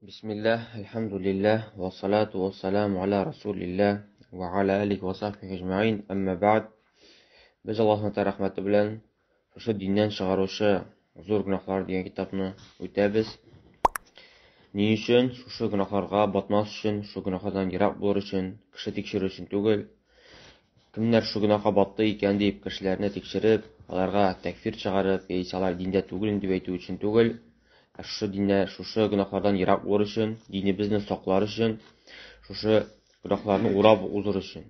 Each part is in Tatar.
Бисмиллаһ, әлхәмдүлилләһ, вассалату вассаламу аля расулилләһ ва аля алихи ва сахбихи әҗмәгыйн, әмма бәгъд. Без Аллаһның рәхмәте белән шушы диннән чыгаручы зур гөнаһлар дигән китапны үтәбез. Ни өчен? Шушы гөнаһларга батмас өчен, шушы гөнаһлардан ерак булыр өчен, кеше тикшерү өчен түгел. Кемнәр шушы гөнаһка батты икән дип, кешеләрне тикшереп, аларга тәкфир чыгарып, яисә алар диндә түгел дип әйтү өчен түгел. Ә шушы диннә, шушы гөнаһлардан ерак булыр өчен, динебезне саклар өчен, шушы гөнаһларны урап узыр өчен.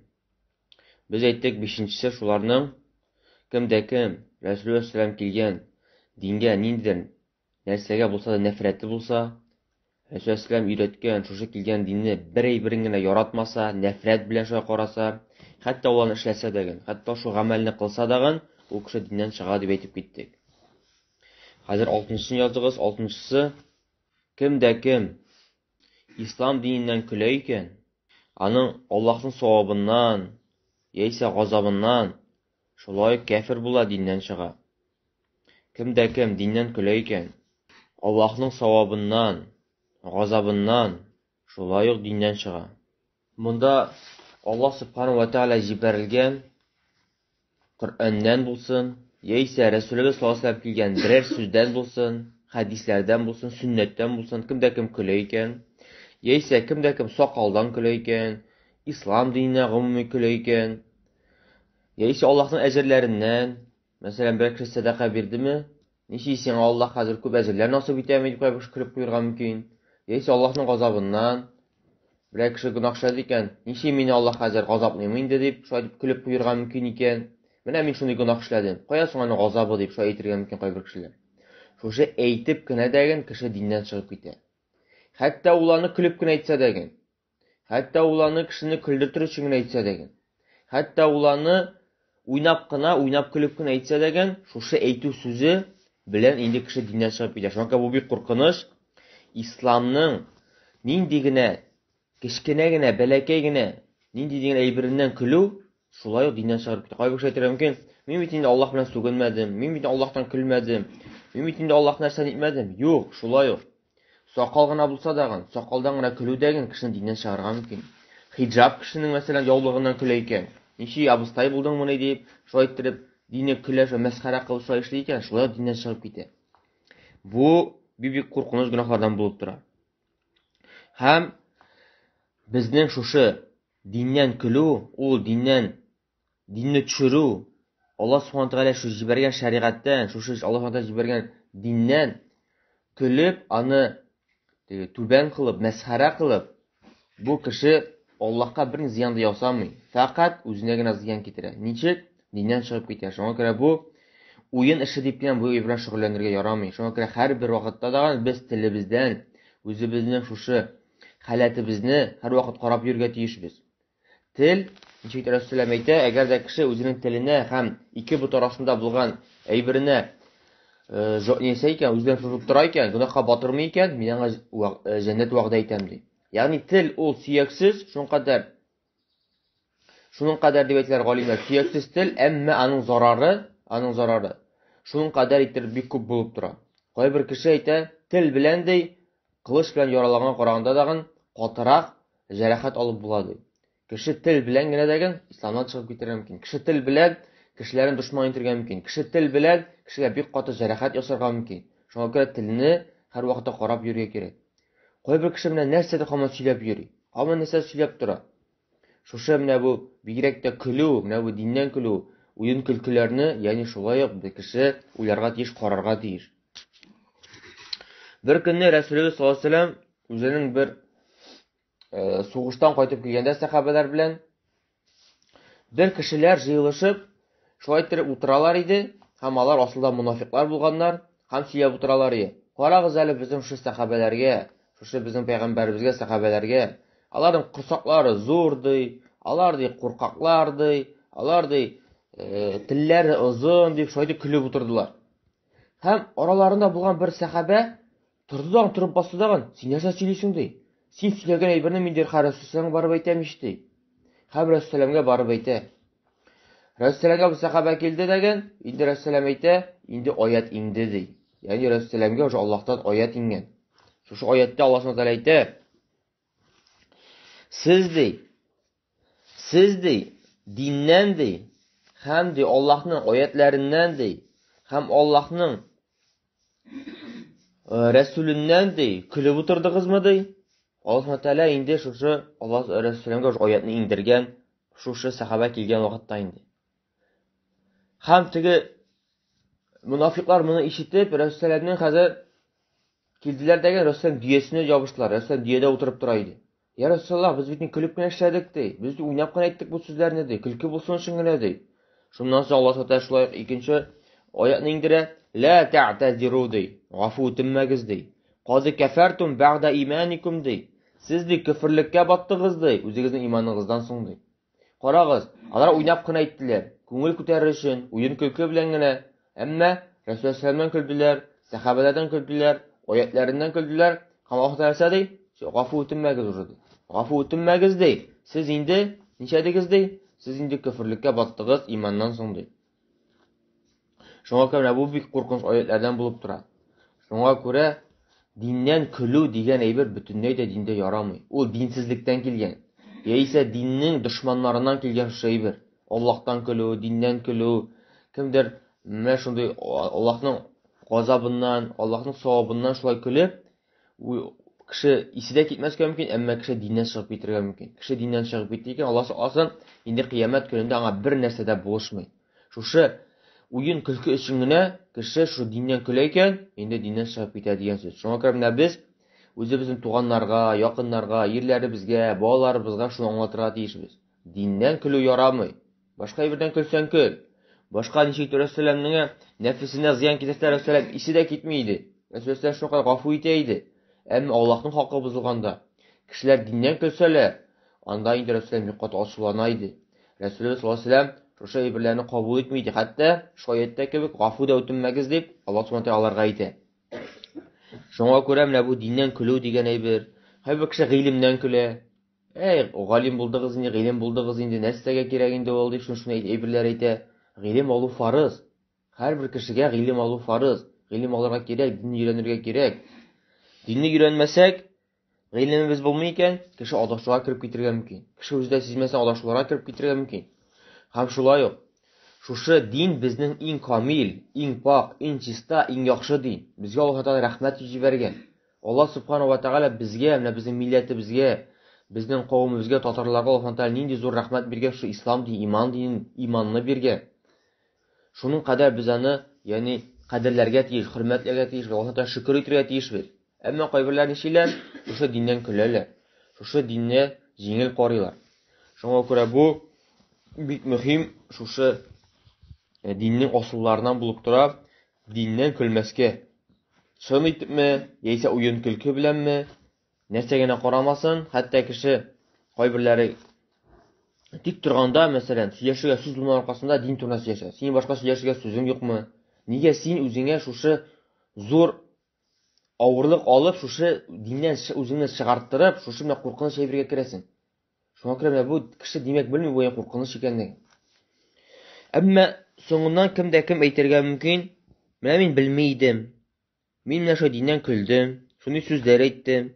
Без әйттек, бишенчесе шуларның кем дә кем Рәсүлүлләһ саллаллаһу килгән дингә ниндидер нәрсәгә булса да нәфрәте булса, Рәсүлүлләһ саллаллаһу өйрәткән шушы килгән динне бер әйберен генә яратмаса, нәфрәт белән шулай караса, хәтта ул аны эшләсә дә, хәтта шул гамәлне кылса да, ул кеше диннән чыга дип әйтеп киттек. Хәзер алтынчысын языгыз. Алтынчысы кем дә кем ислам диненнән көлә икән, аның Аллаһның савабыннан яисә газабыннан шулай кәфер була, диннән чыга. Кем дә кем диннән көлә икән, Аллаһның савабыннан, газабыннан шулай ук диннән чыга. Монда Аллаһ субхану ва тааля җибәрелгән Коръәннән булсын, яисә Рәсүлебез саллаллаһу алейһи килгән берәр сүздән булсын, хәдисләрдән булсын, сөннәттән булсын, кем дә кем көлә икән, яисә кем дә кем сакалдан көлә икән, ислам диненә гомуми көлә икән, яисә Аллаһның әҗерләреннән, мәсәлән, бер кеше сәдака бирдеме, ничек сиңа Аллаһ хәзер күп әҗерләр насыйп итәме дип кайбер кеше көлеп куярга мөмкин. Яисә Аллаһның газабыннан, берәр кеше гөнаһ эшләде икән, ничек мине Аллаһ хәзер газаплыймы инде дип, шулай дип көлеп куярга мөмкин икән. Менә мин шундый гөнаһ эшләдем. Кая соң аның газабы дип шулай әйтергә мөмкин кайбер кешеләр. Шушы әйтеп кенә дәген кеше диннән чыгып китә. Хәтта ул аны көлеп кенә әйтсә дәген. Хәтта ул аны кешене көлдертер өчен генә әйтсә дәген. Хәтта ул аны уйнап кына, уйнап көлеп кенә әйтсә дәген, шушы әйтү сүзе белән инде кеше диннән чыгып китә. Шуңа бу бик куркыныч. Исламның нинди генә кечкенә генә, бәләкәй генә нинди генә әйбереннән көлү шулай ук диннән чыгарып китә. Кайбер кеше әйтергә мөмкин, мин бит инде Аллаһ белән сүгенмәдем, мин бит Аллаһтан көлмәдем, мин бит инде Аллаһ нәрсәне итмәдем. Юк, шулай ук. Сакал гына булса дагын, сакалдан гына көлү дәген кешене диннән чыгарырга мөмкин. Хиджаб кешенең, мәсәлән, яулыгыннан көлә икән. Ничек абыстай булдың моны дип, шулай иттереп, дине көлә, шулай мәсхәрә кылып шулай эшли икән, шулай ук диннән чыгып китә. Бу бик-бик куркыныч гөнаһлардан булып тора. Һәм безнең шушы диннән көлү, ул диннән динне төшерү, Аллаһ субхана тәгалә шу җибәргән шәригатьтән, шушы Аллаһ субхана җибәргән диннән көлеп, аны теге түбән кылып, мәсхәрә кылып, бу кеше Аллаһка бер зыян да ясамый, фәкать үзенә генә зыян китерә. Ничек? Диннән чыгып китә. Шуңа күрә бу уен эше дип кенә бу белән шөгыльләнергә ярамый. Шуңа күрә һәрбер вакытта да без телебездән үзебезнең шушы халәтебезне һәрвакыт карап йөрергә тиешбез. Тел, ничек Рәсүләм әйтә, әгәр дә кеше үзенең теленә һәм ике бот арасында булган әйберенә нәрсә икән, үзенә тотып тора икән, гөнаһка батырмый икән, мин аңа җәннәт вәгъдә итәм ди. Ягъни тел ул сөяксез, шуның кадәр шуның кадәр дип әйтәләр галимнәр, сөяксез тел, әмма аның зарары, аның зарары шуның кадәр итеп бик күп булып тора. Кайбер кеше әйтә, тел белән ди, кылыч белән яраланган караганда дагын катырак җәрәхәт алып була ди. Кеше тел белән генә дәген исламнан чыгып китәргә мөмкин. Кеше тел белән кешеләрне дошман итәргә мөмкин. Кеше тел белән кешегә бик каты җәрәхәт ясарга мөмкин. Шуңа күрә телне һәрвакытта карап йөрергә кирәк. Кайбер кеше менә нәрсәдер һаман сөйләп йөри. Һаман нәрсә сөйләп тора. Шушы менә бу бигрәк тә көлү, менә бу диннән көлү, уен көлкеләрне, ягъни шулай ук кеше уйларга тиеш, карарга тиеш. Бер көнне Рәсүлебез саллаллаһу алейһи вәсәлләм үзенең бер сугыштан кайтып килгәндә сәхабәләр белән бер кешеләр җыелышып шулай иттереп утыралар иде һәм алар асылда мунафиклар булганнар һәм сөйләп утыралар иде. Карагыз әле безнең шушы сәхабәләргә, шушы безнең пәйгамбәребезгә сәхабәләргә. Аларның корсаклары зур ди, алар ди куркаклар ди, алар ди телләре озын дип шулай итеп көлеп утырдылар. Һәм араларында булган бер сәхабә торды да торып басты дагын, син нәрсә сөйлисең ди. Син сөйләгән әйберне мин дер Рәсүлгә барып әйтәм ич ди. Һәм Рәсүлгә барып әйтә. Рәсүлгә бу сәхабә килде дәген, инде Рәсүл әйтә, инде аят инде ди. Ягъни Рәсүлгә уже Аллаһтан аят иңгән. Шушы аятта Аллаһ Субхану тәгалә әйтә: Сез ди, сез ди, диннән ди, һәм ди Аллаһның аятларыннан ди, һәм Аллаһның Рәсүленнән ди, көлеп утырдыгызмы ди? Аллаһ Тәгалә инде шушы Аллаһ Рәсүленгә аятны иңдергән, шушы сахаба килгән вакытта инде. Һәм теге мунафиклар моны ишетеп, Рәсүлнең хәзер килделәр дәге Рәсүл дөясенә ябыштылар. Рәсүл дөядә утырып тора иде. Я Рәсүлуллаһ, без бит көлеп кенә эшләдек ди. Без уйнап кына әйттек бу сүзләрне ди. Көлке булсын өчен генә ди. Шуннан соң Аллаһ Тәгалә шулай ук икенче аятны иңдерә. Ла та'тазиру ди. Гафу үтенмәгез ди. Кад кафартум бәгъдә иманикум ди. Сез ди көферлеккә баттыгыз ди, үзегезнең иманыгыздан соң ди. Карагыз, алар уйнап кына әйттеләр, күңел күтәрер өчен, уен-көлке белән генә. Әмма Рәсүл сәләмнән көлделәр, сәхабәләрдән көлделәр, аятләреннән көлделәр. Һәм Аллаһ нәрсә ди? Гафу үтенмәгез уже ди. Гафу үтенмәгез ди. Сез инде ничәдегез ди? Сез инде көферлеккә баттыгыз иманнан соң ди. Шуңа күрә бу бик куркыныч аятлардан булып тора. Шуңа күрә диннән көлү дигән әйбер бөтенләй дә диндә ярамый. Ул динсезлектән килгән. Яисә диннең дошманнарыннан килгән шушы әйбер. Аллаһтан көлү, диннән көлү, кемдер менә шундый Аллаһның газабыннан, Аллаһның савабыннан шулай көлеп, кеше исе дә китмәскә мөмкин, әмма кеше диннән чыгып китергә мөмкин. Кеше диннән чыгып китте икән, Аллаһ сакласын, инде кыямәт көнендә аңа бер нәрсә дә булышмый. Шушы уен көлке өчен генә кеше шу диннән көлә икән, инде диннән чыгып китә дигән сүз. Шуңа күрә менә без үзебезнең туганнарга, якыннарга, ирләребезгә, балаларыбызга шуны аңлатырга тиешбез. Диннән көлү ярамый. Башка әйбердән көлсәң көл. Башка ничек итеп Рәсүләмнең нәфесенә зыян китерсә, Рәсүләм исе дә китми иде. Рәсүләм шуңа гафу итә иде. Әмма Аллаһның хакы бозылганда, кешеләр диннән көлсәләр, анда инде Рәсүләм бик каты ачулана иде. Рәсүлебез саллаллаһу алейһи вәсәлләм шушы әйберләрне кабул итми иде. Хәтта шул аятьтә кебек гафу да үтенмәгез дип Аллаһ субхана тәгалә аларга әйтә. Шуңа күрә менә бу диннән көлү дигән әйбер, һәрбер кеше гыйлемнән көлә. Әй, галим булдыгыз инде, гыйлем булдыгыз инде, нәрсәгә кирәк инде ул дип шуны әйберләр әйтә. Гыйлем алу фарыз. Һәрбер кешегә гыйлем алу фарыз. Гыйлем алырга кирәк, динне өйрәнергә кирәк. Динне өйрәнмәсәк, гыйлемебез булмый икән, кеше адашуга кереп китергә мөмкин. Кеше үзе дә сизмәсә адашуларга кереп китергә мөмкин. Һәм шулай ук шушы дин безнең иң камил, иң пак, иң чиста, иң яхшы дин. Безгә Аллаһ Тәгалә рәхмәт җибәргән. Аллаһ Субхану ва Тәгалә безгә, менә безнең милләтебезгә, безнең кавемебезгә, татарларга Аллаһ Тәгалә нинди зур рәхмәт биргән, шушы ислам дин, иман динен, иманны биргән. Шуның кадәр без аны, ягъни кадерләргә тиеш, хөрмәтләргә тиеш, Аллаһ Тәгалә шөкер итәргә тиешбез. Әмма кайберләр нишлиләр? Шушы диннән көләләр. Шушы динне җиңел карыйлар. Шуңа күрә бу бик мөһим шушы диннең асылларыннан булып тора, диннән көлмәскә. Чын итепме, яисә уен-көлке беләнме, нәрсә генә карамасын, хәтта кеше кайберләре тик торганда, мәсәлән, сөйләшергә сүз булмау аркасында дин турында сөйләшә. Синең башка сөйләшергә сүзең юкмы? Нигә син үзеңә шушы зур авырлык алып, шушы диннән үзеңне чыгарттырып, шушы менә куркыныч әйбергә керәсең? Шуңа күрә менә бу кеше димәк белми бу куркыныч икәнлеген. Әмма соңыннан кем дә кем әйтергә мөмкин, менә мин белми идем. Мин менә шул диннән көлдем, шундый сүзләр әйттем.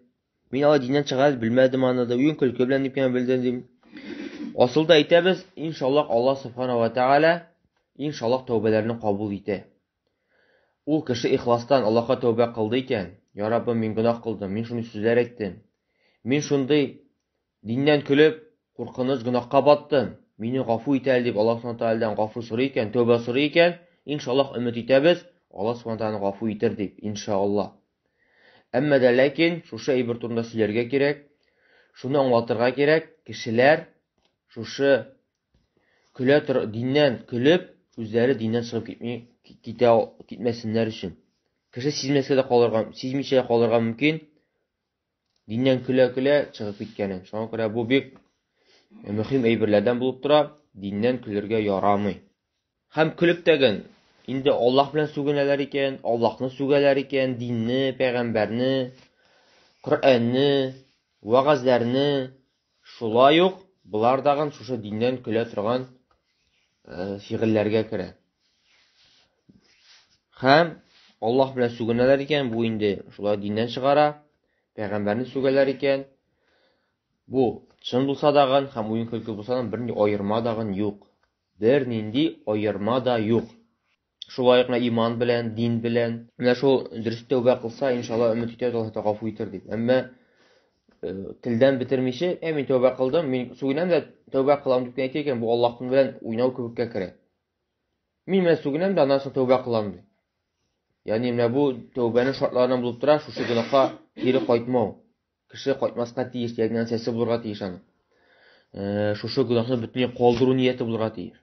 Мин алай диннән чыгар белмәдем аны да, уен көлке белән дип кенә белдем дим. Асылда әйтәбез, иншаллаһ Аллаһ субхана ва тааля иншаллаһ тәүбәләрне кабул итә. Ул кеше ихластан Аллаһка тәүбә кылды икән, Я Раббым, мин гөнаһ кылдым, мин шундый сүзләр әйттем. Мин шундый диннән көлеп, куркыныч гөнаһка баттым. Мине гафу ит әле дип Аллаһ субхана тәгаләдән гафу сорый икән, тәүбә сорый икән, иншаллаһ өмет итәбез, Аллаһ субхана тәгаләне гафу итер дип, иншаллаһ. Әмма дә ләкин шушы әйбер турында сөйләргә кирәк, шуны аңлатырга кирәк, кешеләр шушы көлә тор диннән көлеп, үзләре диннән чыгып китми, китә китмәсеннәр өчен. Кеше сизмәскә дә калырга, сизмичә дә калырга мөмкин. Диннән көлә-көлә чыгып киткәнен. Шуңа күрә бу бик мөһим әйберләрдән булып тора. Диннән көлергә ярамый. Һәм көлеп тәген, инде Аллаһ белән сүгенәләр икән, Аллаһны сүгәләр икән, динне, пәйгамбәрне, Коръәнне, вәгазьләрне, шулай ук болар дагын шушы диннән көлә торган фигыльләргә керә. Һәм Аллаһ белән сүгенәләр икән, бу инде шулай диннән чыгара. пәйгамбәрне сүгәләр икән, бу чын булса дагын һәм уен көлке булса да бернинди аерма дагын юк. Бернинди аерма да юк. Шулай ук иман белән, дин белән. Менә шул дөрес тәүбә кылса, иншалла өмет итәбез, Аллаһ Тәгалә гафу итер дип. Әмма телдән бетермичә, мин тәүбә кылдым, мин сүгенәм дә тәүбә кылам дип әйтә икән, бу Аллаһның белән уйнау кебеккә керә. Мин менә сүгенәм дә, аннан соң тәүбә кылам ди. Ягъни менә бу тәүбәнең шартларыннан булып тора, шушы гөнаһка кире кайтмау. Кеше кайтмаска тиеш, ягъни нәрсәсе булырга тиеш аның. Шушы гөнаһны бөтенләй калдыру нияте булырга тиеш.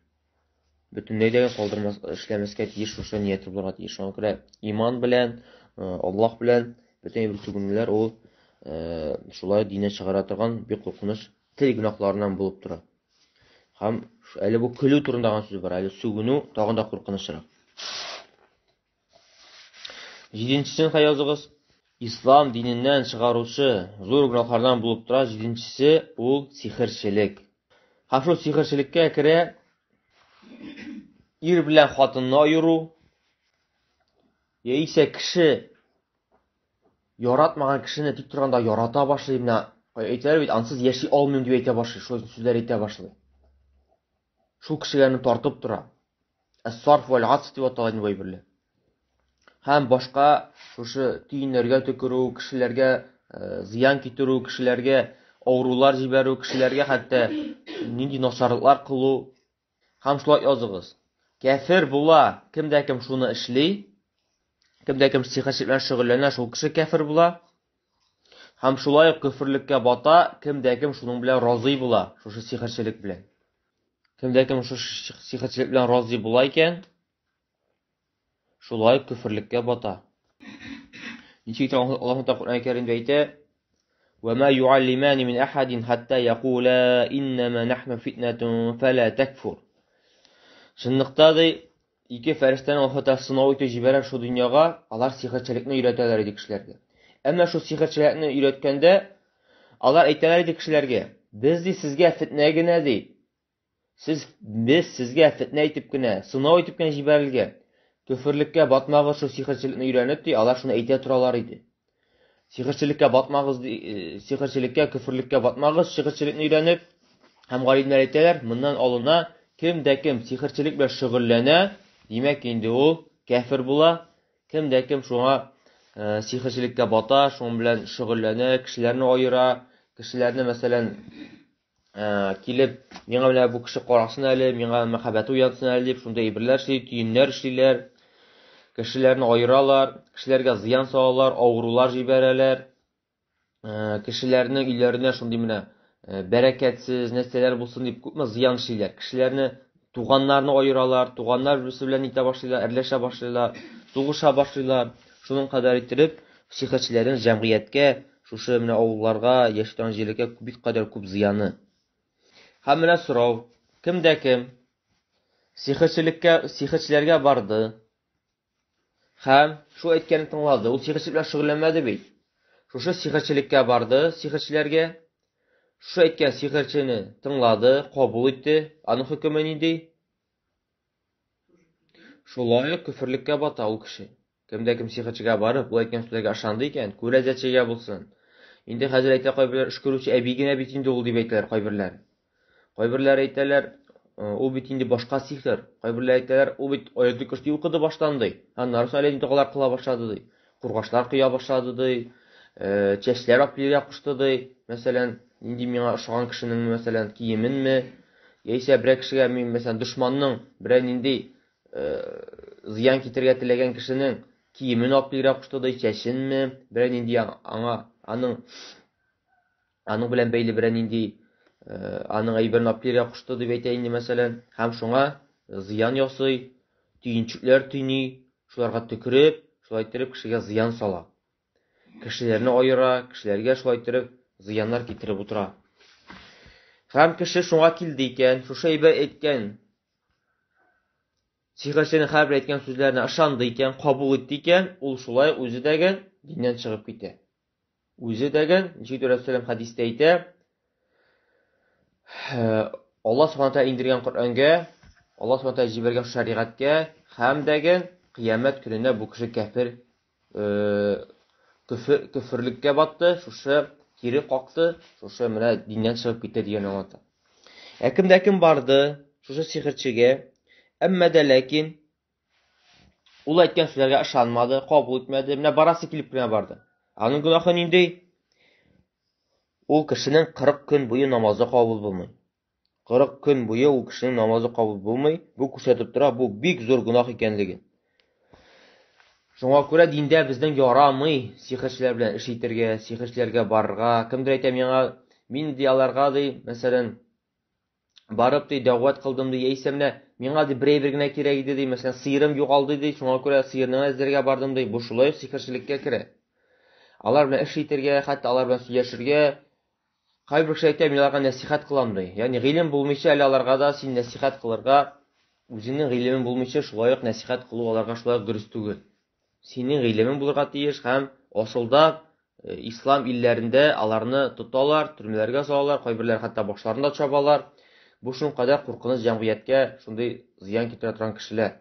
Бөтенләй дә калдырмас, эшләмәскә тиеш, шушы нияте булырга тиеш. Шуңа күрә иман белән, Аллаһ белән бөтен бер сүгенүләр ул шулай диннән чыгара торган бик куркыныч тел гөнаһларыннан булып тора. Һәм әле бу көлү турында гына сүз бара, әле сүгенү тагын да куркынычрак. Җиденчесен хәй языгыз. Ислам диненнән чыгаручы зур гөнаһлардан булып тора. Җиденчесе ул сихерчелек. Һәм шул сихерчелеккә керә ир белән хатынны аеру, яисә кеше яратмаган кешене тик торганда ярата башлый, менә әйтәләр бит, ансыз яши алмыйм дип әйтә башлый, шул сүзләр әйтә башлый. Шул кешеләрне тартып тора. Әс-сарф вәл атф дип атала инде бу әйберләр. Һәм башка шушы төеннәргә төкерү, кешеләргә зыян китерү, кешеләргә авырулар җибәрү, кешеләргә хәтта нинди начарлыклар кылу. Һәм шулай языгыз. Кәфер була, кем дә кем шуны эшли, кем дә кем сихерчелек белән шөгыльләнә, шул кеше кәфер була. Һәм шулай ук көферлеккә бата, кем дә кем шуның белән разый була, шушы сихерчелек белән. Кем дә кем шушы сихерчелек белән разый була икән, шулай ук көферлеккә бата. Ничек итеп Аллаһ Тәгалә Коръән Кәримдә әйтә: "Ва ма юаллимани мин ахадин хатта якула иннама нахну фитнатун фала такфур." Чынлыкта ди, ике фәрештәне Аллаһ Тәгалә сынау итеп җибәрә шу дөньяга, алар сихерчелекне өйрәтәләр иде кешеләргә. Әмма шул сихерчелекне өйрәткәндә, алар әйтәләр иде кешеләргә: "Без ди сезгә фитнә генә ди. Сез без сезгә фитнә итеп кенә, сынау итеп кенә җибәрелгән. Көферлеккә батмагыз шул сихерчелекне өйрәнеп ди, алар шуны әйтә торалар иде. Сихерчелеккә батмагыз ди, сихерчелеккә, көферлеккә батмагыз, сихерчелекне өйрәнеп. Һәм галимнәр әйтәләр, моннан алына, кем дә кем сихерчелек белән шөгыльләнә, димәк инде ул кәфер була. Кем дә кем шуңа сихерчелеккә бата, шуның белән шөгыльләнә, кешеләрне аера, кешеләрне, мәсәлән, килеп, миңа менә бу кеше карасын әле, миңа мәхәббәте уянсын әле дип, шундый әйберләр эшли, төеннәр эшлиләр, кешеләрне аералар, кешеләргә зыян салалар, авырулар җибәрәләр, кешеләрнең өйләренә шундый менә бәрәкәтсез нәрсәләр булсын дип күпме зыян эшлиләр. Кешеләрне, туганнарны аералар, туганнар берсе белән итә башлыйлар, әрләшә башлыйлар, сугыша башлыйлар. Шуның кадәр иттереп, сихерчеләрнең җәмгыятькә, шушы менә авылларга, яши торган җирлеккә бик кадәр күп зыяны. Һәм менә сорау, кем дә кем сихерчелеккә, сихерчеләргә барды һәм шул әйткәнен тыңлады, ул сихерчелек белән шөгыльләнмәде бит. Шушы сихерчелеккә барды, сихерчеләргә, шушы әйткән сихерчене тыңлады, кабул итте, аның хөкеме нинди? Шулай ук көферлеккә бата ул кеше. Кем дә кем сихерчегә барып, ул әйткән сүзләргә ышанды икән, күрәзәчегә булсын. Инде хәзер әйтә кайберләр, өшкерүче әби генә бит инде ул дип әйтәләр кайберләр. Кайберләр әйтәләр, ул бит инде башка сихер. Кайберләр әйтәләр, ул бит аятел көрси укыды баштан ди. Аннары соң әллә ни догалар кыла башлады ди. Кургашлар коя башлады ди. Чәчләр алып килергә кушты ди. Мәсәлән, нинди миңа ошаган кешенең, мәсәлән, киеменме, яисә берәр кешегә мин, мәсәлән, дошманның берәр нинди зыян китерергә теләгән кешенең киемен алып килергә кушты ди, чәченме, берәр нинди аңа аның аның белән бәйле берәр нинди аның әйберен алып килергә кушты дип әйтә инде, мәсәлән, һәм шуңа зыян ясый, төенчекләр төйни, шуларга төкереп, шулай иттереп кешегә зыян сала. Кешеләрне аера, кешеләргә шулай иттереп зыяннар китереп утыра. Һәм кеше шуңа килде икән, шушы әйбер әйткән, сихерченең һәрбер әйткән сүзләренә ышанды икән, кабул итте икән, ул шулай үзе дәге диннән чыгып китә. Үзе дәге, ничек Рәсүлем хәдистә әйтә, Аллаһ Субхану тәгалә индергән Коръәнгә, Аллаһ Субхану тәгалә җибәргән шәригатькә һәм дәге кыямәт көнендә бу кеше кәфер көферлеккә батты, шушы кире какты, шушы менә диннән чыгып китте дигән аңлата. Ә кемдә кем барды шушы сихерчегә, әмма дә ләкин ул әйткән сүзләргә ышанмады, кабул итмәде, менә барасы килеп кенә барды. Аның гөнаһы нинди? Ул кешенең 40 көн буе намазы кабул булмый. 40 көн буе ул кешенең намазы кабул булмый. Бу күрсәтеп тора, бу бик зур гөнаһ икәнлеген. Шуңа күрә диндә безнең ярамый сихерчеләр белән эш итәргә, сихерчеләргә барырга. Кемдер әйтә миңа, мин ди аларга ди, мәсәлән, барып ди дәгъват кылдым ди, яисә менә миңа ди бер әйбер генә кирәк иде ди, мәсәлән, сыерым югалды ди, шуңа күрә сыерны гына эзләргә бардым ди. Бу шулай ук сихерчелеккә керә. Алар белән эш итәргә, хәтта алар белән сөйләшергә. Кайбер кеше әйтә, мин аларга нәсихәт кылам ди. Ягъни гыйлем булмыйча әле аларга да син нәсихәт кылырга, үзеңнең гыйлемең булмыйча шулай ук нәсихәт кылу аларга шулай ук дөрес түгел. Синең гыйлемең булырга тиеш һәм асылда ислам илләрендә аларны тоталар, төрмәләргә салалар, кайберләре хәтта башларын да чабалар. Бу шуның кадәр куркыныч җәмгыятькә шундый зыян китерә торган кешеләр.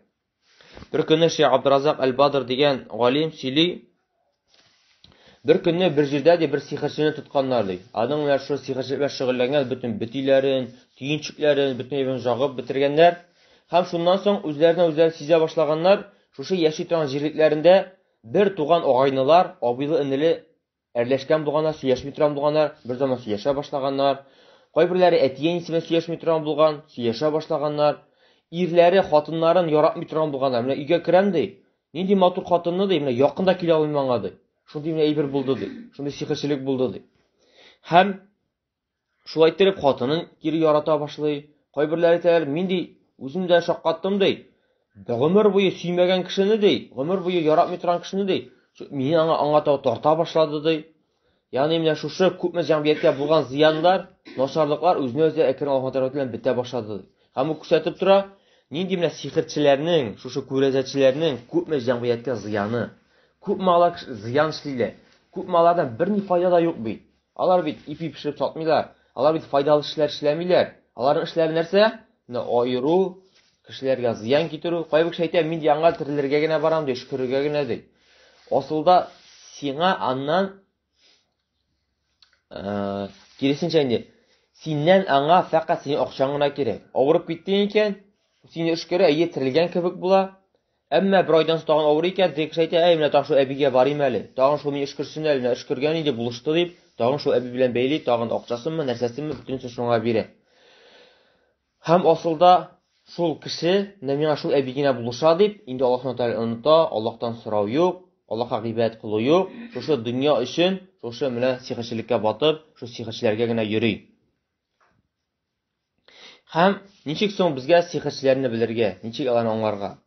Бер көнне Шейх Абдуразак Әл-Бадр дигән галим сөйли, бер көнне бер җирдә ди бер сихерчене тотканнар ди. Аның менә шул сихерчелек белән шөгыльләнгән бөтен бөтиләрен, төенчекләрен, бөтен әйберен жагып бетергәннәр. Һәм шуннан соң үзләренә үзләре сизә башлаганнар, шушы яши торган җирлекләрендә бер туган агайнылар, абыйлы-энеле әрләшкән булганнар, сөйләшми торган булганнар, бер заман сөйләшә башлаганнар. Кайберләре әти-әнисе белән сөйләшми торган булган, сөйләшә башлаганнар. Ирләре хатыннарын яратмый торган булганнар. Менә өйгә керәм ди. Нинди матур хатынны ди, менә якын да килә алмыйм аңа ди. Шундый менә әйбер булды ди. Шундый сихерчелек булды ди. Һәм шулай иттереп хатынын кире ярата башлый. Кайберләре әйтәләр, мин ди, үзем дә шаккаттым ди. Гомер буе сөймәгән кешене ди, гомер буе яратмый торган кешене ди, мин аңа аңа таба тарта башлады ди. Ягъни менә шушы күпме җәмгыятькә булган зыяннар, начарлыклар үзенә үзе әкрен Аллаһ Тәгалә белән бетә башлады ди. Һәм ул күрсәтеп тора, нинди менә сихерчеләрнең, шушы күрәзәчеләрнең күпме җәмгыятькә зыяны, күпме алар зыян эшлиләр, күпме алардан берни файда да юк бит. Алар бит ипи пешереп сатмыйлар. Алар бит файдалы эшләр эшләмиләр. Аларның эшләре нәрсә? Менә аеру, кешеләргә зыян китерү. Кайбер кеше әйтә, мин яңа терелергә генә барам ди, өшкерергә генә ди. Асылда сиңа аннан киресенчә инде синнән аңа фәкать синең акчаң гына кирәк. Авырып киттең икән, сине өшкерә, әйе, терелгән кебек була. Әмма бер айдан соң тагын авырый икән, теге кеше әйтә, әй, менә тагын шул әбигә барыйм әле, тагын шул мине өшкерсен әле, менә өшкергән иде, булышты дип, тагын шул әби белән бәйли, тагын акчасынмы, нәрсәсенме, бөтенесен шуңа бирә. Һәм асылда шул кеше, менә миңа шул әби генә булыша дип, инде Аллаһ Субхану тәгалә оныта, Аллаһтан сорау юк, Аллаһка гыйбадәт кылу юк, шушы дөнья өчен, шушы менә сихерчелеккә батып, шул сихерчеләргә генә йөри. Һәм ничек соң безгә сихерчеләрне белергә, ничек аларны аңларга?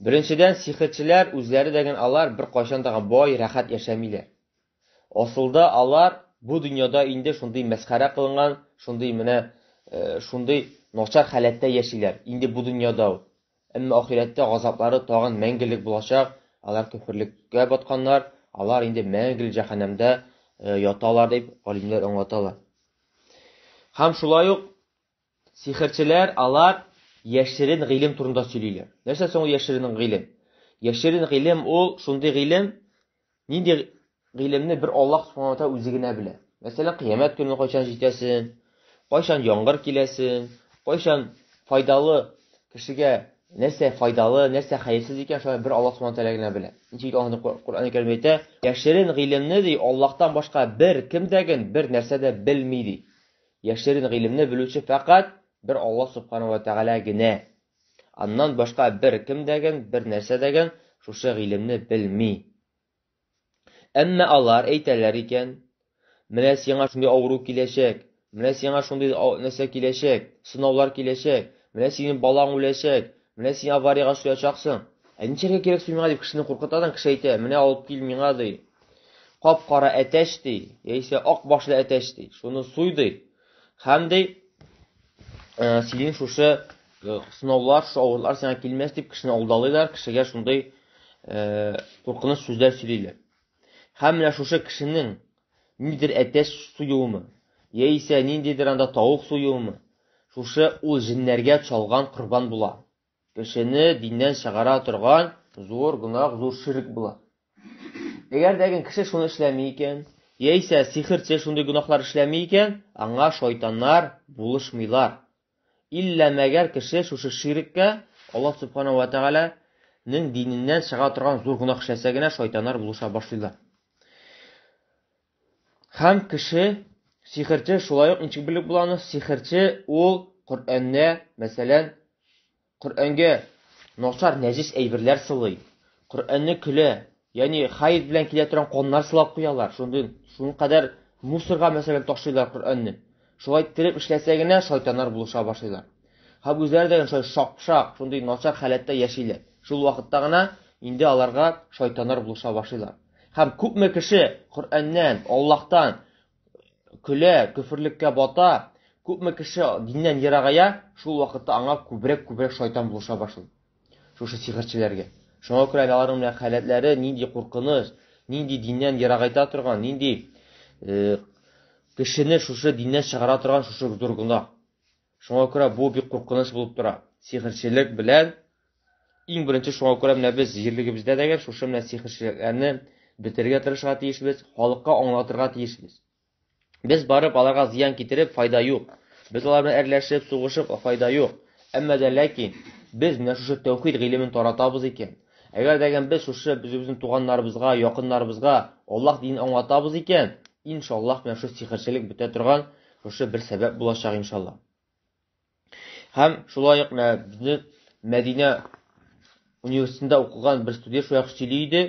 Беренчедән, сихерчеләр үзләре дә алар бер кайчан да бай, рәхәт яшәмиләр. Асылда алар бу дөньяда инде шундый мәсхәрә кылынган, шундый менә шундый начар халәттә яшиләр. Инде бу дөньяда ук. Әмма ахирәттә газаплары тагын мәңгелек булачак. Алар көферлеккә батканнар, алар инде мәңгелек җәһәннәмдә яталар дип галимнәр аңлаталар. Һәм шулай ук сихерчеләр алар яшерен гыйлем турында сөйлиләр. Нәрсә соң ул яшерен гыйлем? Яшерен гыйлем ул шундый гыйлем, нинди гыйлемне бер Аллаһ субхану ва үзе генә белә. Мәсәлән, кыямәт көне кайчан җитәсен, кайчан яңгыр киләсен, кайчан файдалы кешегә нәрсә файдалы, нәрсә хәерсез икән, шулай бер Аллаһ субхану тәгалә генә белә. Ничек Аллаһ Коръән Кәримдә әйтә, яшерен гыйлемне ди Аллаһтан башка бер кем дә бер нәрсә дә белми ди. Яшерен гыйлемне белүче фәкать бер Аллаһ субхану ва тәгалә генә. Аннан башка бер кем дә бер нәрсә дә шушы гыйлемне белми. Әмма алар әйтәләр икән, менә сиңа шундый авыру киләчәк, менә сиңа шундый нәрсә киләчәк, сынаулар киләчәк, менә синең балаң үләчәк, менә син авариягә очраячаксың. Ә ничәргә кирәк соң миңа дип кешене куркытадан, кеше әйтә, менә алып кил миңа ди. Кап-кара әтәч ди, яисә ак башлы әтәч ди. Шуны суй ди. Һәм ди, синең шушы сынаулар, шушы авырлар сиңа килмәс дип кешене алдалыйлар, кешегә шундый куркыныч сүзләр сөйлиләр. Һәм менә шушы кешенең ниндидер әтәч суюымы, яисә ниндидер анда тавык суюымы, шушы ул җеннәргә чалган корбан була. Кешене диннән чыгара торган зур гөнаһ, зур ширк була. Әгәр дә кеше шуны эшләми икән, яисә сихерче шундый гөнаһлар эшләми икән, аңа шайтаннар булышмыйлар. Иллә мәгәр кеше шушы ширккә Аллаһ субхана ва тәгаләнең диненнән чыга торган зур гөнаһ эшләсә генә шайтаннар булыша башлыйлар. Һәм кеше сихерче шулай ук ничек белеп була аны? Сихерче ул Коръәндә, мәсәлән, Коръәнгә начар нәҗис әйберләр сылый. Коръәнне көлә, ягъни хайд белән килә торган каннар сылап куялар. Шундый шуның кадәр мусорга мәсәлән ташлыйлар Коръәнне. Шулай иттереп эшләсә генә шайтаннар булыша башлыйлар. Һәм үзләре дә шулай шапшак, шундый начар халәттә яшиләр. Шул вакытта гына инде аларга шайтаннар булыша башлыйлар. Һәм күпме кеше Коръәннән, Аллаһтан көлә, көферлеккә бата, күпме кеше диннән ерагая, шул вакытта аңа күбрәк-күбрәк шайтан булыша башлый. Шушы сихерчеләргә. Шуңа күрә аларның менә халәтләре нинди куркыныч, нинди диннән ерагайта торган, нинди кешене шушы диннән чыгара торган шушы зур гөнаһ. Шуңа күрә бу бик куркыныч булып тора. Сихерчелек белән иң беренче шуңа күрә менә без җирлегебездә дә шушы менә сихерчелекләрне бетерергә тырышырга тиешбез, халыкка аңлатырга тиешбез. Без барып аларга зыян китереп файда юк. Без алар белән әрләшеп, сугышып файда юк. Әмма дә ләкин без менә шушы тәүхид гыйлемен таратабыз икән, әгәр дә без шушы үзебезнең туганнарыбызга, якыннарыбызга Аллаһ динен аңлатабыз икән, иншаллаһ менә шушы сихерчелек бетә торган шушы бер сәбәп булачак иншаллаһ. Һәм шулай ук менә безнең Мәдинә университетында укыган бер студент шулай ук сөйли иде.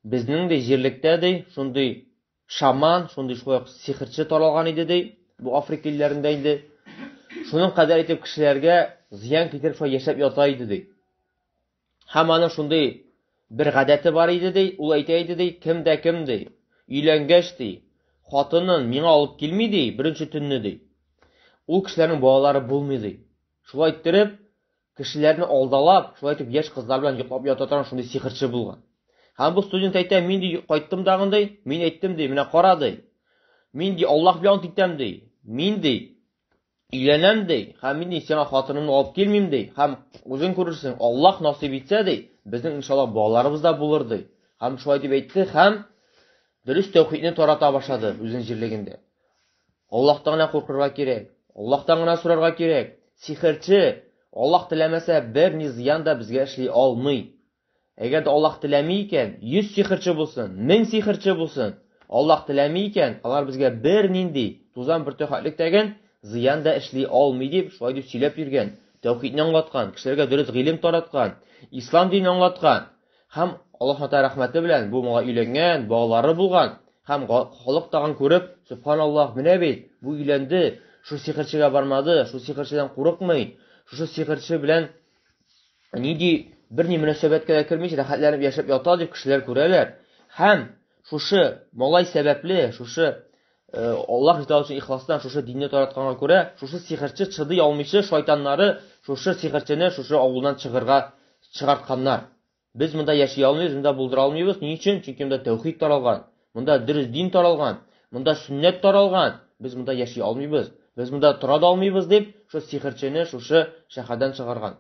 Безнең дә җирлектә ди, шундый шаман, шундый шулай ук сихерче таралган иде ди. Бу Африка илләрендә инде. Шуның кадәр итеп кешеләргә зыян китереп шулай яшәп ята иде ди. Һәм аның шундый бер гадәте бар иде ди, ул әйтә иде ди, кем дә кем ди, өйләнгәч ди, хатынын миңа алып килми ди, беренче төнне ди. Ул кешеләрнең балалары булмый ди. Шулай иттереп, кешеләрне алдалап, шулай итеп яшь кызлар белән йоклап ята торган шундый сихерче булган. Һәм бу студент әйтә, мин ди кайттым дагын ди, мин әйттем ди, менә кара ди. Мин ди Аллаһ белән ант итәм ди. Мин ди өйләнәм ди, һәм мин ди сиңа хатынымны алып килмим ди, һәм үзең күрерсең, Аллаһ насыйп итсә ди, безнең иншаллаһ балаларыбыз да булыр ди. Һәм шулай дип әйтте, һәм дөрес тәүхидне тарата башлады үзенең җирлегендә. Аллаһтан гына куркырга кирәк, Аллаһтан гына сорарга кирәк. Сихерче, Аллаһ теләмәсә, бер ни зыян да безгә эшли алмый. Әгәр дә Аллаһ теләми икән, 100 сихерче булсын, 1000 сихерче булсын, Аллаһ теләми икән, алар безгә бер нинди тузан бөртеге хәтлектәген зыян да эшли алмый дип, шулай дип сөйләп йөргән, тәүхидне аңлаткан, кешеләргә дөрес гыйлем тараткан, ислам динен аңлаткан. Һәм Аллаһ Тәгалә рәхмәте белән бу малай өйләнгән, балалары булган һәм халык тагын күреп, субханаллаһ, менә бит, бу өйләнде, шул сихерчегә бармады, шул сихерчедән курыкмый, шушы сихерче белән нинди бер ни мөнәсәбәткә дә кермичә рәхәтләнеп яшәп ята дип кешеләр күрәләр. Һәм шушы малай сәбәпле, шушы Аллаһ ризалыгы өчен ихластан шушы динне таратканга күрә, шушы сихерче чыдый алмыйча шайтаннары шушы сихерчене шушы авылдан чыгырга чыгартканнар. Без монда яши алмыйбыз, монда булдыра алмыйбыз. Ни өчен? Чөнки монда тәүхид таралган, монда дөрес дин таралган, монда сөннәт таралган. Без монда яши алмыйбыз. Без монда тора да алмыйбыз дип, шул сихерчене шушы шәһәрдән чыгарган.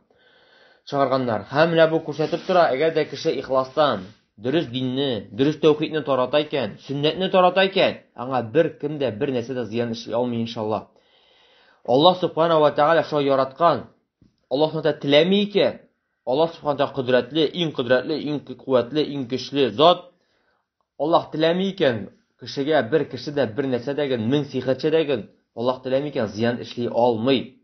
Чыгарганнар. Һәм менә бу күрсәтеп тора, әгәр дә кеше ихластан дөрес динне, дөрес тәүхидне тарата икән, сөннәтне тарата икән, аңа бер кем дә бер нәрсә дә зыян эшли алмый иншалла. Аллаһ субхана ва тааля шулай яраткан, Аллаһ субхана теләми икән, Аллаһ субхана тааля кодрәтле, иң кодрәтле, иң куәтле, иң көчле зат. Аллаһ теләми икән, кешегә бер кеше дә бер нәрсә дә мең сихерче дә Аллаһ теләми икән, зыян эшли алмый.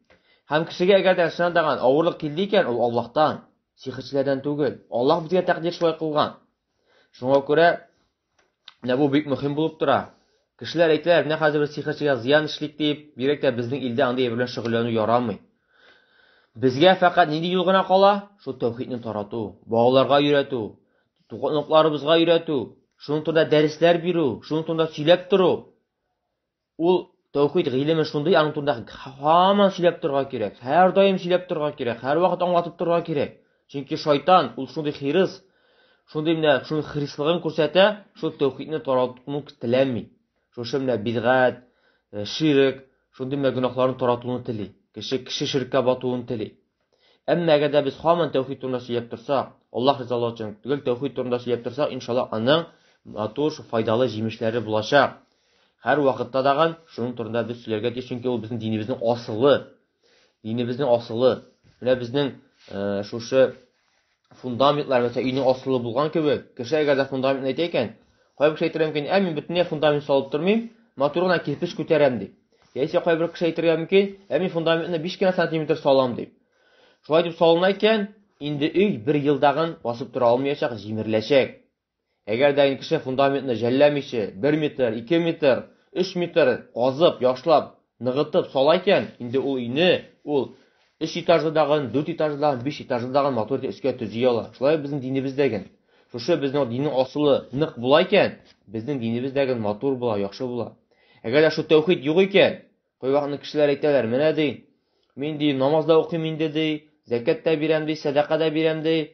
Һәм кешегә әгәр дә чыннан да авырлык килде икән, ул Аллаһтан, сихерчеләрдән түгел. Аллаһ безгә тәкъдир шулай кылган. Шуңа күрә менә бу бик мөһим булып тора. Кешеләр әйтәләр, менә хәзер без сихерчегә зыян эшлик дип, бигрәк тә безнең илдә андый әйбер белән шөгыльләнү ярамый. Безгә фәкать нинди юл гына кала? Шул тәүхидне тарату, балаларга өйрәтү, туганлыкларыбызга өйрәтү, шуның турында дәресләр бирү, шуның турында сөйләп тору. Ул тәүхид гыйлеме шундый, аның турында һаман сөйләп торырга кирәк, һәрдаим сөйләп торырга кирәк, һәрвакыт аңлатып торырга кирәк. Чөнки шайтан ул шундый хирыс, шундый менә шуның хирыслыгын күрсәтә, шул тәүхидне таратуны теләми. Шушы менә бидгать, ширк, шундый менә гөнаһларны таратуны тели. Кеше кеше ширккә батуын тели. Әмма әгәр дә без һаман тәүхид турында сөйләп торсак, Аллаһ ризалыгы өчен түгел, тәүхид турында сөйләп торсак, иншаллаһ, аның матур, файдалы җимешләре булачак. Һәр вакытта дагын шуның турында без сөйләргә тиеш, чөнки ул безнең динебезнең асылы. Динебезнең асылы. Менә безнең шушы фундаментлар, мәсәлән, өйнең асылы булган кебек, кеше әгәр дә фундаментны әйтә икән, кайбер кеше әйтергә мөмкин, ә мин бөтенләй фундамент салып тормыйм, матур гына кирпеч күтәрәм дип. Яисә кайбер кеше әйтергә мөмкин, ә мин фундаментны 5 кенә сантиметр салам дип. Шулай дип салына икән, инде өй бер елдагын басып тора алмаячак, җимереләчәк. Әгәр дә кеше фундаментны жәлләмичә 1 метр, 2 метр, 3 метр казып, яхшылап, ныгытып сала икән, инде ул өйне ул 3 этажлы дагын, 4 этажлы дагын, 5 этажлы дагын матур итеп өскә төзи ала. Шулай безнең динебездәген. Шушы безнең диннең асылы нык була икән, безнең динебездәген матур була, яхшы була. Әгәр дә шу тәүхид юк икән, кайвакытны кешеләр әйтәләр, менә ди, мин ди намаз да укыйм инде ди, зәкят тә бирәм ди, сәдака да бирәм ди.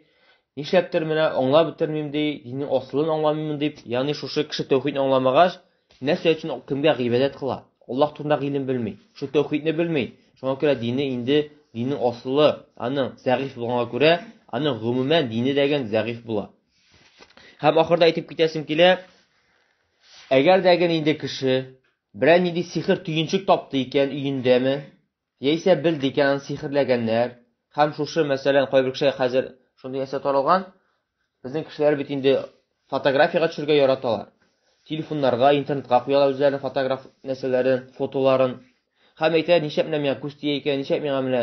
Нишләптер менә аңлап бетермим ди, диннең асылын аңламыйм дип, ягъни шушы кеше тәүхидне аңламагач, нәрсә өчен кемгә гыйбадәт кыла? Аллаһ турында гыйлем белми, шу тәүхидне белми. Шуңа күрә дине инде диннең асылы аның зәгыйф булганга күрә, аның гомумән дине дәген зәгыйф була. Һәм ахырда әйтеп китәсем килә, әгәр дә инде кеше берәр нинди сихер төенчек тапты икән өендәме, яисә белде икән аны сихерләгәннәр, һәм шушы, мәсәлән, кайбер кеше хәзер шундый нәрсә таралган, безнең кешеләр бит инде фотографиягә төшергә яраталар. Телефоннарга, интернетка куялар үзләренең фотограф нәрсәләрен, фотоларын. Һәм әйтә, нишләп менә миңа күз тия икән, нишләп миңа менә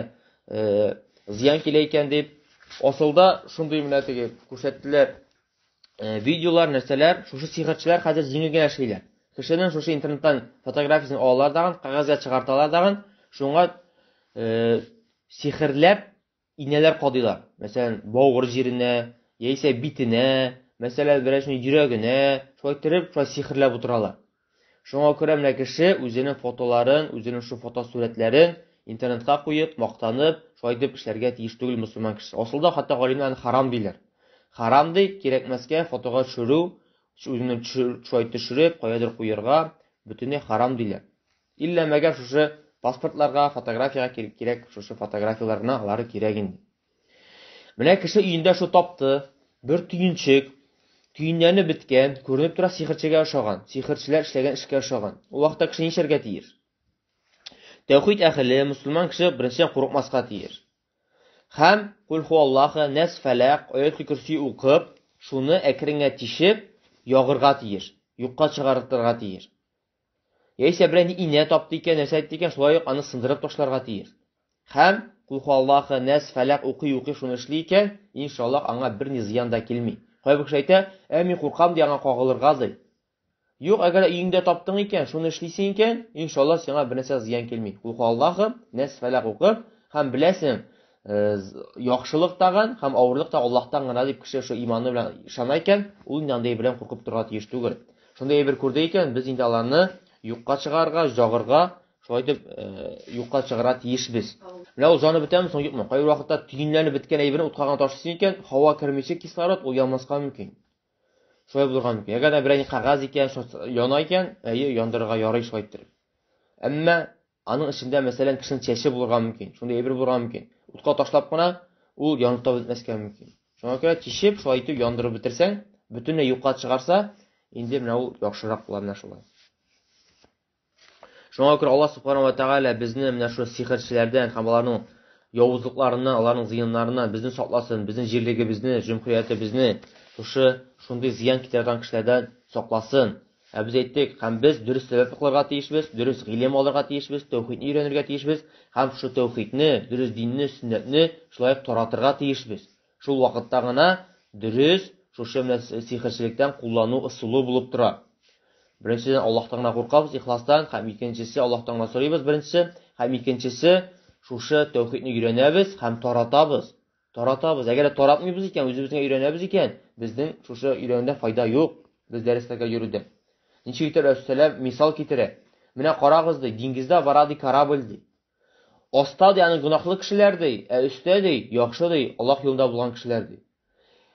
зыян килә икән дип. Асылда шундый менә теге күрсәттеләр видеолар, нәрсәләр, шушы сихерчеләр хәзер җиңел генә эшлиләр. Кешенең шушы интернеттан фотографиясен алалар дагын, кәгазьгә чыгарталар дагын, шуңа сихерләп инәләр кадыйлар. Мәсәлән, бавыр җиренә, яисә битенә, мәсәлән, берәрсенең йөрәгенә, шулай иттереп, шулай сихерләп утыралар. Шуңа күрә менә кеше үзенең фотоларын, үзенең шу фотосурәтләрен интернетка куеп, мактанып, шулай итеп эшләргә тиеш түгел мөселман кешесе. Асылда хәтта галимнәр аны харам диләр. Харам ди, кирәкмәскә фотога төшерү, үзеңне шулай төшереп, каядыр куярга, бөтенләй харам диләр. Иллә мәгәр шушы паспортларга, фотографиягә кирәк, шушы фотографияләр генә алары кирәк инде. Менә кеше өендә шу тапты, бер төенчек, төенләнеп беткән, күренеп тора сихерчегә ошаган, сихерчеләр эшләгән эшкә ошаган. Ул вакытта кеше нишләргә тиеш? Тәүхид әһеле, мөселман кеше беренчедән курыкмаска тиеш. Һәм кул хуаллахы, нәс фәләк, аятул көрси укып, шуны әкрен генә тишеп, ягырга тиеш, юкка чыгартырга тиеш. Яисә берәр инә тапты икән, нәрсә әйтте икән, шулай ук аны сындырып ташларга тиеш. Һәм кул хуаллахы, нәс фәләк укый-укый шуны эшли икән, иншаллаһ аңа берни зыян да килми. Кайбер кеше әйтә, ә мин куркам ди аңа кагылырга ди. Юк, әгәр өеңдә таптың икән, шуны эшлисең икән, иншаллаһ сиңа бер нәрсә зыян килми. Кул хуаллахы, нәс фәләк укып, һәм беләсең, яхшылык тагын һәм авырлык та Аллаһтан гына дип кеше шу иманы белән ышана икән, ул инде андый белән куркып торырга тиеш түгел. Шундый әйбер күрде икән, без инде аларны юкка чыгарырга, җагырга, шулай итеп юкка чыгарырга тиешбез. Менә ул җаны бетәме соң, юкмы? Кайбер вакытта төенләнеп беткән әйберне утка гына ташлыйсың икән, һава кермичә кислород, ул янмаска мөмкин. Шулай булырга мөмкин. Әгәр дә берәр кәгазь икән, яна икән, әйе, яндырырга ярый шулай иттереп. Әмма аның эчендә, мәсәлән, кешенең чәче булырга мөмкин, шундый әйбер булырга мөмкин. Утка ташлап кына ул янып та бетмәскә мөмкин. Шуңа күрә тишеп, шулай итеп яндырып бетерсәң, бөтенләй юкка чыгарса, инде менә ул яхшырак була менә шулай. Шуңа күрә Аллаһ субхана ва тааля безне менә шул сихерчеләрдән һәм аларның явызлыкларыннан, аларның зыяннарыннан безне сакласын, безнең җирлегебезне, җөмһүриятебезне шушы шундый зыян китерә торган кешеләрдән сакласын. Ә без әйттек, һәм без дөрес сәбәп кылырга тиешбез, дөрес гыйлем алырга тиешбез, тәүхидне өйрәнергә тиешбез һәм шушы тәүхидне, дөрес динне, сөннәтне шулай ук таратырга тиешбез. Шул вакытта гына дөрес шушы менә сихерчелектән куллану ысулы булып тора. Беренчедән, Аллаһтан гына куркабыз ихластан, һәм икенчесе Аллаһтан гына сорыйбыз беренчесе, һәм икенчесе шушы тәүхидне өйрәнәбез һәм таратабыз. Таратабыз. Әгәр дә таратмыйбыз икән, үзебезгә өйрәнәбез икән, безнең шушы өйрәнүдә файда юк. Без дәресләргә йөрүдә. Ничек итеп Рәсүләм мисал китерә? Менә карагыз ди, диңгездә бара ди корабль ди. Аста ди аның гөнаһлы кешеләр ди, ә өстә ди яхшы ди, Аллаһ юлында булган кешеләр ди.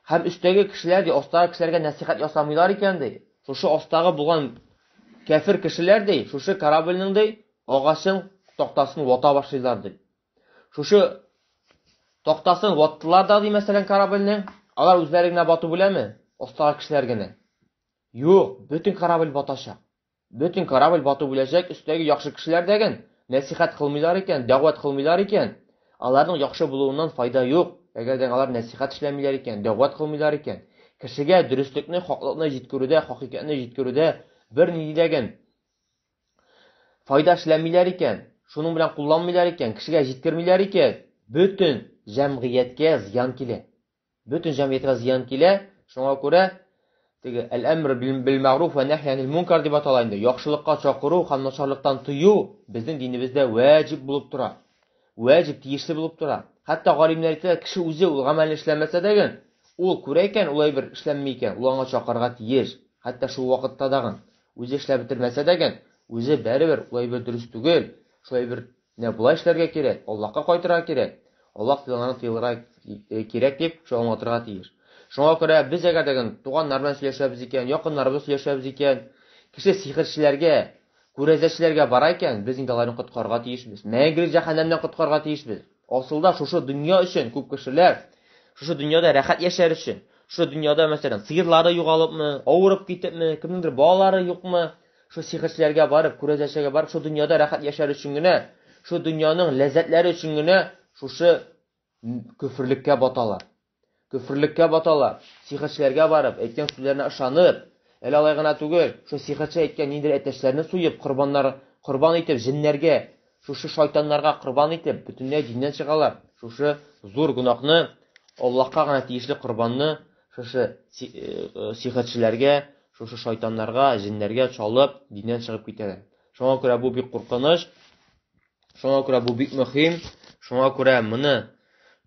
Һәм өстәге кешеләр ди, астагы кешеләргә нәсихәт ясамыйлар икән ди. Шушы астагы булган кәфер кешеләр ди, шушы корабльнең ди агачын, тактасын вата башлыйлар ди. Шушы тактасын ваттылар да ди, мәсәлән, корабльнең, алар үзләре генә батып үләме? Астагы кешеләр генә. Юк, бөтен корабль батачак. Бөтен корабль батып үләчәк, өстәге яхшы кешеләр дәген нәсихәт кылмыйлар икән, дәгъват кылмыйлар икән, аларның яхшы булуыннан файда юк. Әгәр дә алар нәсихәт эшләмиләр икән, дәгъват кылмыйлар икән, кешегә дөреслекне, хаклыкны җиткерүдә, хакыйкатьне җиткерүдә бер нинди дәген файда эшләмиләр икән, шуның белән кулланмыйлар икән, кешегә җиткермиләр икән, бөтен җәмгыятькә зыян килә. Бөтен җәмгыятькә зыян килә. Шуңа күрә теге әл-әмр бил мәгъруф ва нәһй анил мункар дип атала инде. Яхшылыкка чакыру һәм начарлыктан тыю безнең динебездә вәҗиб булып тора. Вәҗиб, тиешле булып тора. Хәтта галимнәр әйтә, кеше үзе ул гамәлне эшләмәсә дә, ул күрә икән, ул әйбер эшләнми икән, ул аңа чакырырга тиеш. Хәтта шул вакытта дагын үзе эшләп бетермәсә дә, үзе барыбер ул әйбер дөрес түгел, шул әйбер менә болай эшләргә кирәк, Аллаһка кайтырга кирәк, Аллаһ тыйганнарны тыелырга кирәк дип, шул аңлатырга тиеш. Шуңа күрә без әгәр дә туганнар белән сөйләшәбез икән, якыннарыбыз сөйләшәбез икән, кеше сихерчеләргә, күрәзәчеләргә бара икән, без инде аларны коткарырга тиешбез. Мәңгелек җәһәннәмнән коткарырга тиешбез. Асылда шушы дөнья өчен күп кешеләр шушы дөньяда рәхәт яшәр өчен, шушы дөньяда, мәсәлән, сыерлары югалыпмы, авырып китепме, кемнеңдер балалары юкмы, шул сихерчеләргә барып, күрәзәчеләргә барып, шул дөньяда рәхәт яшәр өчен генә, шул дөньяның ләззәтләре өчен генә шушы көферлеккә баталар. Көферлеккә баталар. Сихерчеләргә барып, әйткән сүзләренә ышанып, әле алай гына түгел, шул сихерче әйткән ниндидер әтәчләрне суеп, корбаннар корбан итеп, җеннәргә, шушы шайтаннарга корбан итеп, бөтенләй диннән чыгалар. Шушы зур гөнаһны, Аллаһка гына тиешле корбанны шушы сихерчеләргә, шушы шайтаннарга, җеннәргә чалып, диннән чыгып китәләр. Шуңа күрә бу бик куркыныч. Шуңа күрә бу бик мөһим. Шуңа күрә моны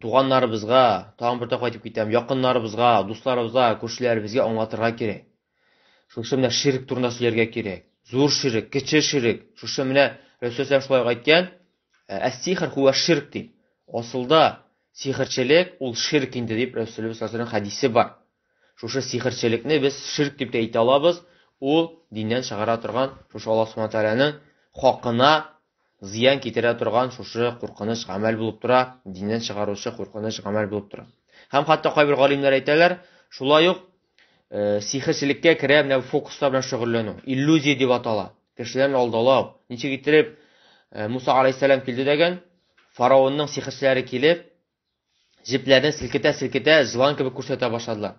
туганнарыбызга, тагын бер тапкыр әйтеп китәм, якыннарыбызга, дусларыбызга, күршеләребезгә аңлатырга кирәк. Шушы менә ширк турында сөйләргә кирәк. Зур ширк, кече ширк. Шушы менә Рәсүл шулай әйткән, әс-сихр хуа ширк дип. Асылда сихерчелек ул ширк инде дип Рәсүлебез саллаллаһу хәдисе бар. Шушы сихерчелекне без ширк дип тә әйтә алабыз. Ул диннән чыгара торган, шушы Аллаһ субхана тәгаләнең хакына зыян китерә торган шушы куркыныч гамәл булып тора, диннән чыгаручы куркыныч гамәл булып тора. Һәм хәтта кайбер галимнәр әйтәләр, шулай ук сихерчелеккә керә менә фокуслар белән шөгыльләнү, иллюзия дип атала. Кешеләрне алдалау. Ничек иттереп Муса алейһиссәлам килде дәгән, фараонның сихерчеләре килеп, җепләрне селкетә-селкетә җылан кебек күрсәтә башладылар.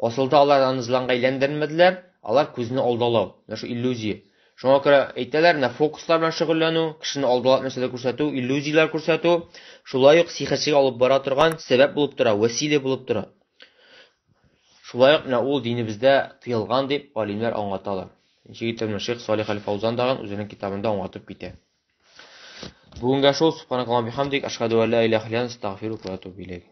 Асылда алар аны җыланга әйләндермәделәр, алар күзне алдалау, менә шу иллюзия. Шуңа күрә әйтәләр, менә фокуслар белән шөгыльләнү, кешене алдалап нәрсәдә күрсәтү, иллюзияләр күрсәтү, шулай ук сихерчегә алып бара торган сәбәп булып тора, вәсилә булып тора. Шулай ук менә ул динебездә тыелган дип галимнәр аңлаталар. Ничек итеп Шейх Салих аль-Фаузан дагын үзенең китабында аңлатып китә. Бүгенгә шул, субханакаллаху бихамдик, ашхаду ан ла илаха илля анта, астагфирука ва атубу илейк.